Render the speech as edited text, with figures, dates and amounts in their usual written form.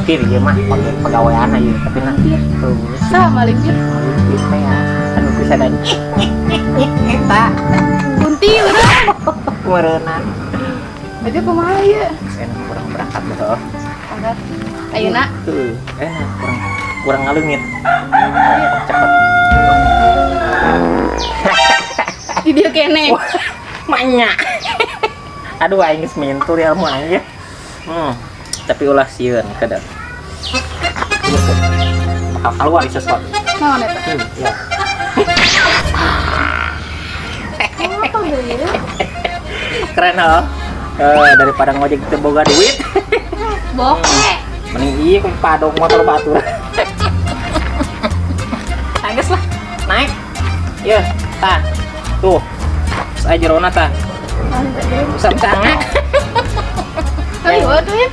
Malipir ieu mah pagawean ieu, tapi nah tuh. Sah malipir? Malipir teh ya anu bisa dan eta. Kunti urang. Meureunan. Berarti kumaha ieu? Enak kurang berangkat loh. Angkat. Ayeuna. Tuh, enak kurang kurang ngaleungit. Cepet. Di dieu kene. Manya. Aduh, aing geus mintul ya ilmu aing ya. Tapi ulah sieun kada. Bakal keluar sesuatu. Naon eta? Ya. Apa deui ya? Keren loh. Eh, daripada ngojek teu boga duit, Bokeh. Mending ieu padong motor batur. Nah, geus lah, naik. Ya, tah. Tuh. Terus aja jerona tah. Bisa bisa. Ayo atuh ya.